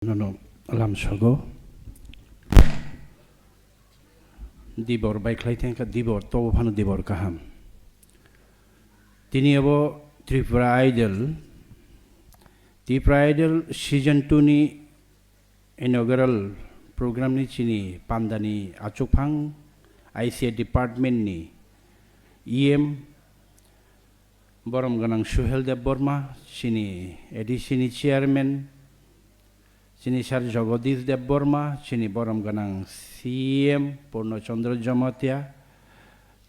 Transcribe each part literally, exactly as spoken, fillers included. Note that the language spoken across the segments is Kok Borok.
Nono lamsogo. Dibor baikhlai thengkha, dibor tobo phano dibor kaham. Tini abo Tripura Idol, Tripura Idol season two ni inaugural program ni chini pandani achukphang I C A department ni E M, borom gwnang Suhel Debbarma, chini A D C ni chairman, chini sir Jagadish Debbarma, chini borom gwnang C M Purno Chandra Jamatia,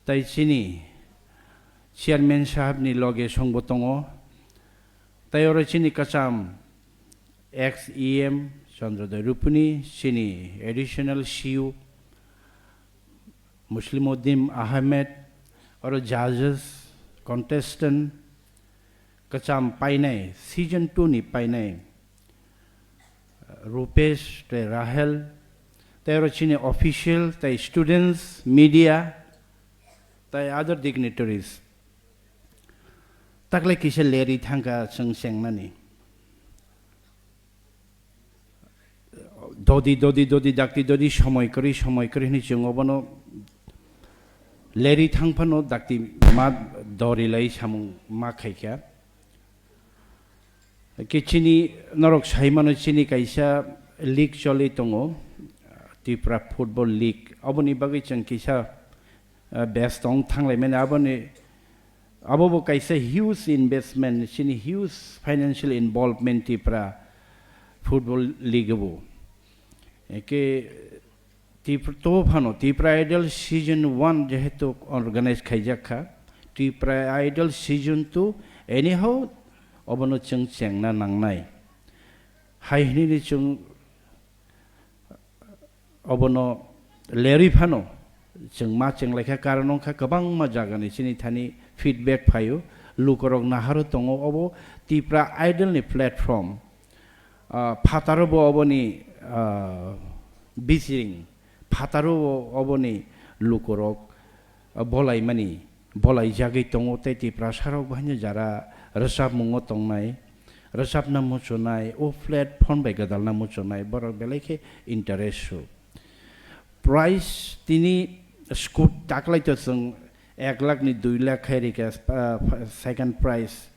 tai chini chairman sahab ni loge songbo tongo, tai oro chini kwcham ex E M Chandra Doirupuni, chini additional C U Muslimuddin Ahmed, oro judges, contestant, kwcham painai, season two ni painai, Rupesh tei Rahel, tei oro chini official, tei students, media, tei other dignitaries. Taklai kisa leri thangkha chwng chengnani. Dodi, dodi, dodi, dakti, dodi, somoi kwrwi, somoi kwrwi hwnwi chwng obono leri thang phano dakti ma dori lai samung ma khaikha. Khe chini norok sai mano chini kaisa league choli tongo, Tripura Football League. Oboni bagwi chwng kisa, ah, best tong thanglai mani aboni, abo bo kaisa huge investment, chini huge financial involvement Tripura Football League bo. Eke Tip-, to phano Tripura Idol season one jehetu organize khaijak kha, Tripura Idol season two anyhow obono chwng chengna nangnai. Hai hwnwi chwng obono lerwi phano chwng ma chenglaikha, karon wngkha kwbangma jagani chini thani feedback phaio, lukorok naharo tongo obo Tripura Idol ni platform, ah, phataro bo oboni, ah, bisiring, phataro bo oboni lukorok, ah, bolaimani, bolaijagwi tongo tei Tiprasarok bo haino jara rwchapmungo tongnai, rwchapna muchunai, o platform bai gwdalna muchunai, borok belai khe interest su. Prize tini scoot taklai to chwng ek lakh ni dui lakh khai rikha, ah, second prize,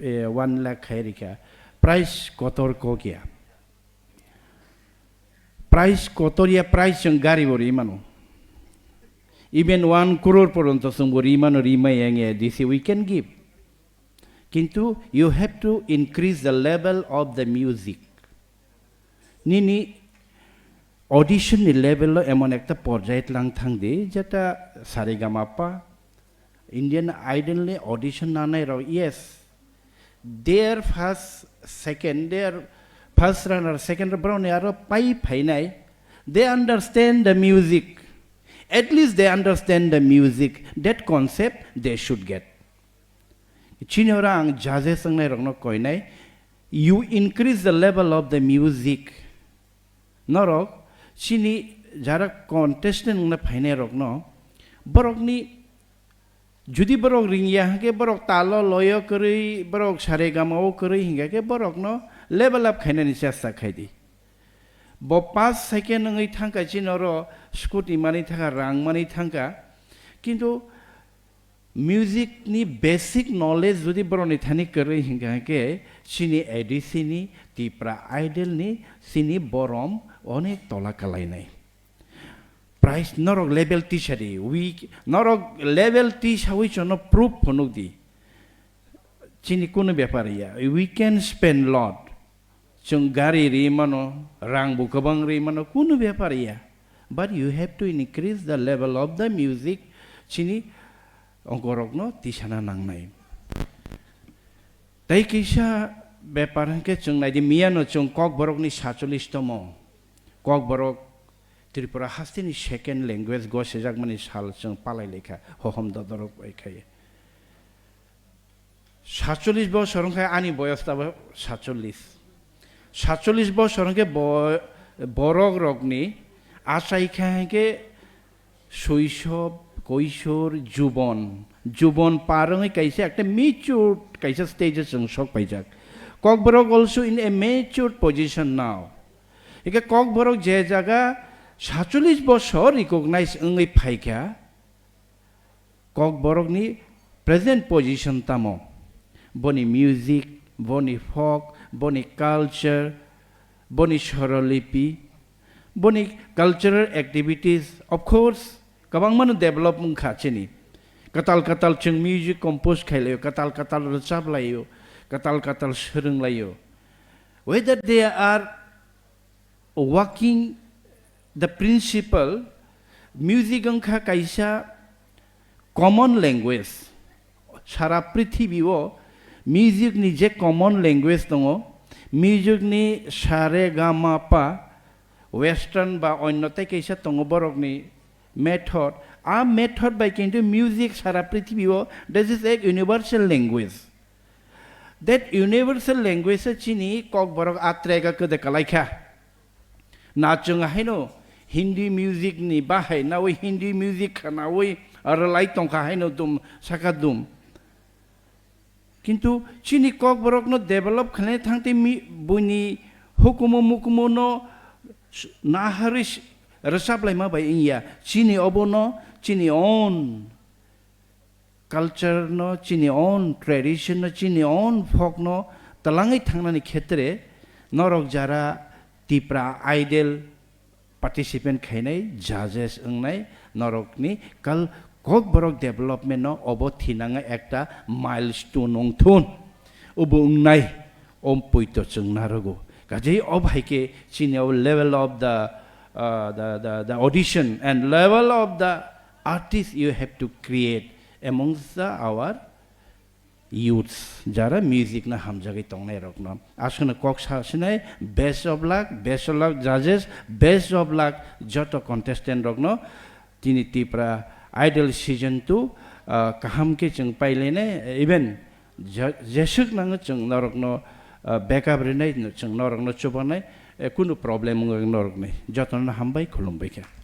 eh, one lakh khai rikha. Prize kotor kok ya. Prize kotor ya, prize chwng gari bo ri mano. Even one crore poronto chwng bo ri mano, ri mai yang ya, this we can give. Kintu you have to increase the level of the music. Nini audition ni level lo emon ekta porjai tlang thang di, jeta Saregamapa, Indian Idol ni audition nanai rok, yes, their first, second, their first runner, second runner, borok ni aro pai phainai, they understand the music. At least they understand the music. That concept they should get. Chini oro ang judges wngnai rokno koinai, you increase the level of the music. Norok chini jara contestant wngna phainai rokno, borokni, judi borok ringya hwnkhe borok talo loyo kwrwi, borok saregama o kwrwi hingkha khe borokno level up khainani chesta khai di. Bo pass second wngwi thangkha, chini oro scooty mani thangkha, rang mani thangkha, kintu music ni basic knowledge jodi borok ni thani kwrwi hingkha khe chini A D C ni, Tipra Idol ni chini borom onek tola kalainai. Price norok level tisa di, we, norok level tisawi chono proof phunuk di. Chini kunu bepar ya, we can spend lot. Chwng gari ri mano, rang bo kwbang ri mano, kunu bepar ya. But you have to increase the level of the music. Chini ongkorokno tisana nangnai. Tei kisa bepar hwnkhe chwng naidi, miyano chwng Kokborokni sacholis tomo. Kokborok Tripura hasteni second language gosejakmani sal chwng palai laikha, hohom dodorok bai khai. Sacholis bosor wngkha ani boyos tabo sacholis. Sacholis bosor wngkhe bo-, borok rokni achai kha hwnkhe soisob, koisor, jubon. Jubon par wngwi kaisa ekta matured kaisa stage o chwng sok paijak. Kokborok also in a matured position now. Hingke Kokborok je jaga sachulis bosor recognize wngwi phaikha, Kokborokni present position tamo? Boni music, boni folk, boni culture, boni sorolipi, boni cultural activities, of course, kwbangmano develop wngkha chini. Kwtal kwtal chwng music compose khailaiyo, kwtal kwtal rwchap laiyo, kwtal kwtal swrwng laiyo. Whether they are working the principle, music wngkha kaisa common language. Sara prithibi o music ni je common language tongo, music ni sa re ga ma pa, western ba onno tei kaisa tongo borok ni method. A method bai kintu music sara prithibi o, this is a universal language. That universal language o chini Kokborok a track o kwdwi kalaikha. Na chwng haino Hindi music ni bahai nawi Hindi music khanawi rwlai tongkha haino dum saka dum. Kintu chini Kokborokno develop khlaina thangtwi mi-, buini hukumu mukumu no s-, naharwi s-, rwchap laima bai wngya. Chini obono chini own culture no, chini own tradition no, chini own folk no twlangwi thangnani khetre norok jara Tipra Idol participant khainai, judges wngnai, norokni kal Kokborok development no obo thinangwi ekta milestone wngthun. Obo wngnai, om poito chwng narogo. Kaje ob hai khe chini o level of the, uh, the, the, the audition and level of the artist you have to create amongst the our youths, jara music no hamjagwi tongnai rokno. Aswkno kok sa sinai, best of luck, best of luck judges, best of luck joto contestant rokno. Tini Tipra Idol season two, ah, kaham khe chwng pailainai, even je-, jeswk nango chwng norokno, ah, backup rinai, chwng norokno chubanai, eh, kunu problem wngwi norokni. Jotono hambai, khulumbai kha.